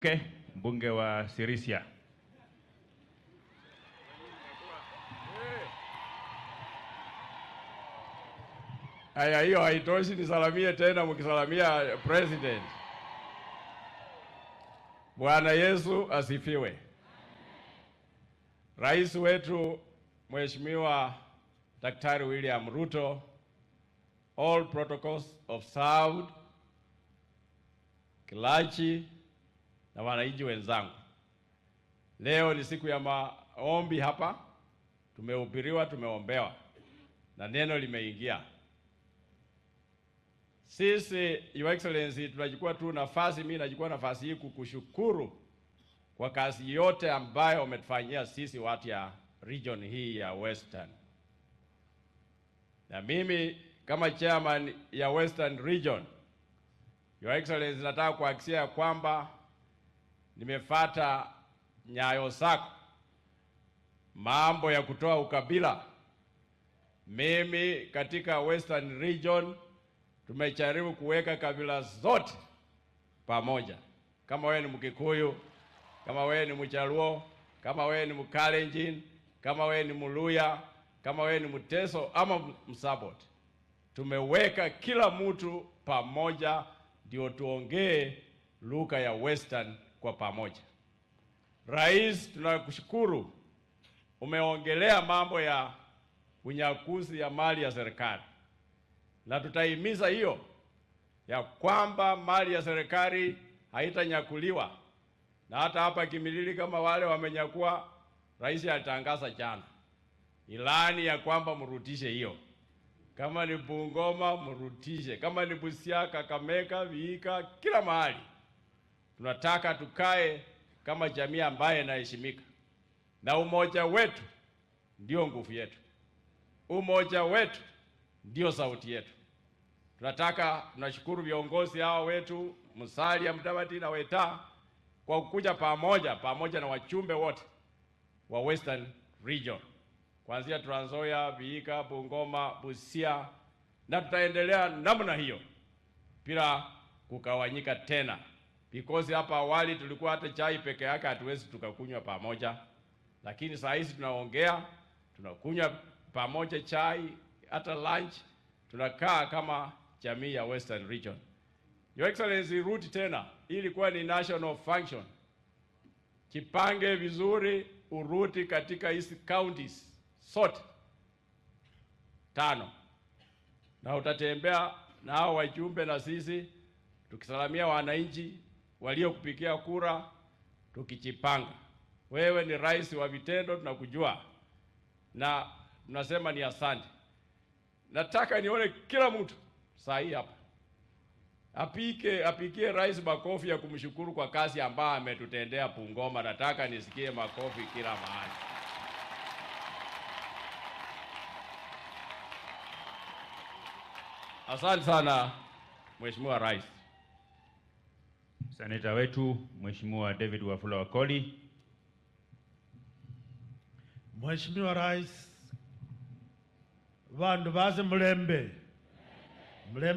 Okay, mbunge wa Sirisia. Haya, hiyo haitoshi, nisalamie tena mkisalamia president. Bwana Yesu asifiwe. Rais wetu Mheshimiwa Daktari William Ruto, all protocols observed, Kilachi na wananchi wenzangu. Leo ni siku ya maombi hapa, tumehubiriwa, tumeombewa na neno limeingia. Sisi, Your Excellency, tunachukua tu nafasi, mimi nachukua nafasi hii kukushukuru kwa kazi yote ambayo umetufanyia sisi watu ya region hii ya Western. Na mimi kama chairman ya Western Region, Your Excellency, nataka kuhakikishia kwamba nimefuata nyayo zako mambo ya kutoa ukabila. Mimi katika Western Region tumejaribu kuweka kabila zote pamoja. Kama wewe ni Mkikuyu, kama wewe ni Mjaluo, kama wewe ni Mkalenjin, kama wewe ni Mluya, kama wewe ni Mteso ama Msabot, tumeweka kila mtu pamoja ndio tuongee lugha ya Western kwa pamoja. Rais, tunakushukuru, umeongelea mambo ya unyakuzi ya mali ya serikali, na tutahimiza hiyo ya kwamba mali ya serikali haitanyakuliwa. Na hata hapa Kimilili kama wale wamenyakua, rais alitangaza jana ilani ya kwamba mrudishe hiyo. Kama ni Bungoma mrudishe, kama ni Busia, Kakamega, Vihiga, kila mahali. Tunataka tukae kama jamii ambaye inaheshimika, na umoja wetu ndio nguvu yetu, umoja wetu ndio sauti yetu. Tunashukuru viongozi hao wetu Musalia Mudavadi na Weta kwa kukuja pamoja na wachumbe wote wa Western Region, kuanzia Trans Nzoia, Vihiga, Bungoma, Busia, na tutaendelea namna hiyo bila kugawanyika tena. Because hapa awali tulikuwa hata chai peke yake hatuwezi tukakunywa pamoja, lakini saa hizi tunaongea, tunakunywa pamoja chai, hata lunch, tunakaa kama jamii ya Western Region. Your Excellency, rudi tena, ilikuwa ni national function. Kipange vizuri, urudi katika hizi counties sote 5, na utatembea na hao wajumbe na sisi tukisalamia wananchi waliokupigia kura, tukijipanga. Wewe ni rais wa vitendo, tunakujua na tunasema ni asante. Nataka nione kila mtu saa hii hapa apikie rais makofi ya kumshukuru kwa kazi ambayo ametutendea Bungoma. Nataka nisikie makofi kila mahali. Asante sana Mheshimiwa Rais. Seneta wetu Mheshimiwa David Wafula Wakoli. Mheshimiwa Rais, vandu base mulembe.